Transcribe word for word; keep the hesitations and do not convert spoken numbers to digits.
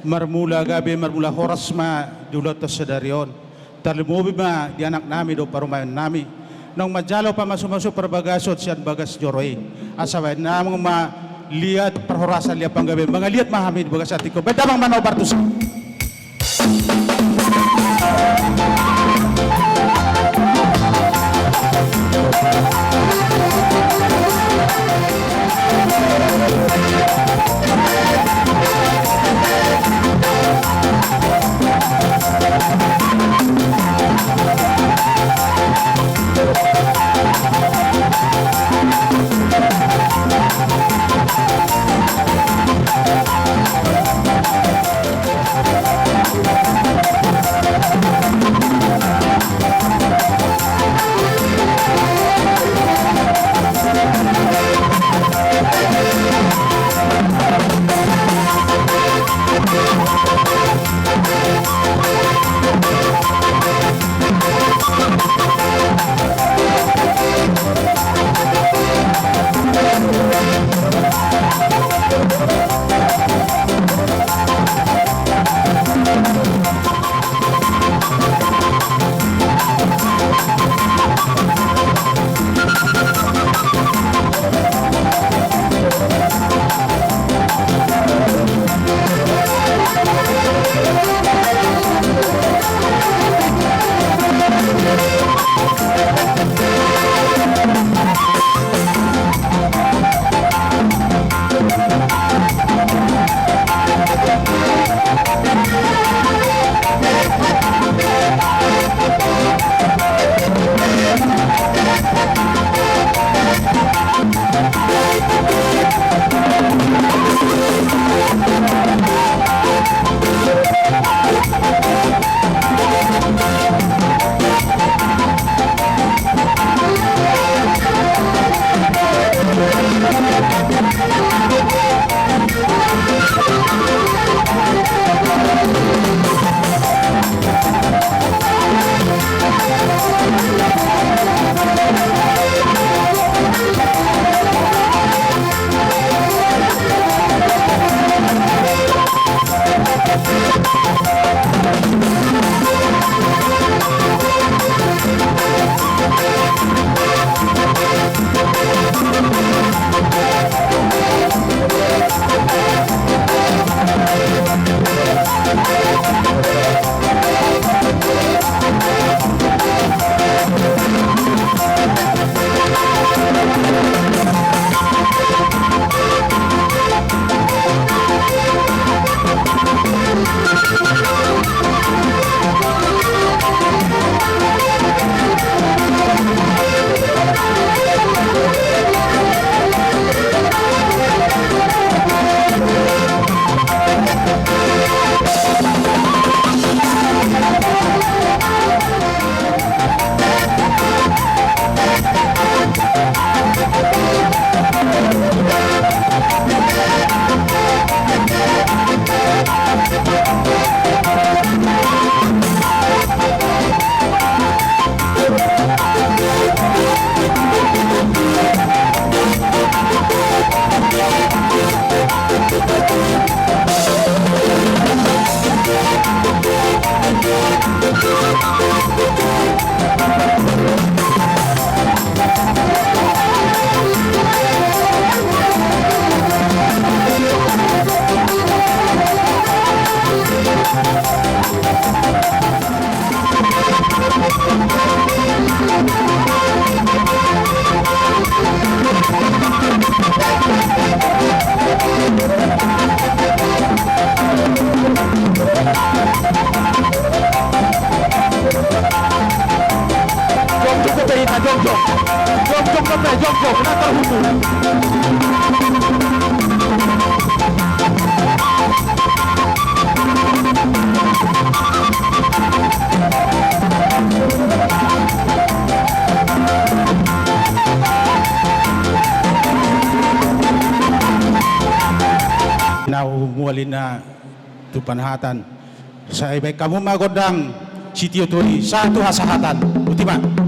Marmula gabe, marmula horas ma di ulaonta sadari on. Tarlumobi ma di anaknami dohot parumaennami. Naung manjalo pamasu-masu parbagason sian bagas joro i. Asa baen damang ma liat parhorasan, liat panggabean, mangaliat ma hami di bagasan tingki on. Baen damang ma na hombar tusi. Jongjong dope hita, jongjong. Jongjong dope, jongjong, unang tarhunung. Na humuali na tu panahatan. Sai baen hamu ma gondang sitio-tio i sahat tu hasahatan. Boti ma.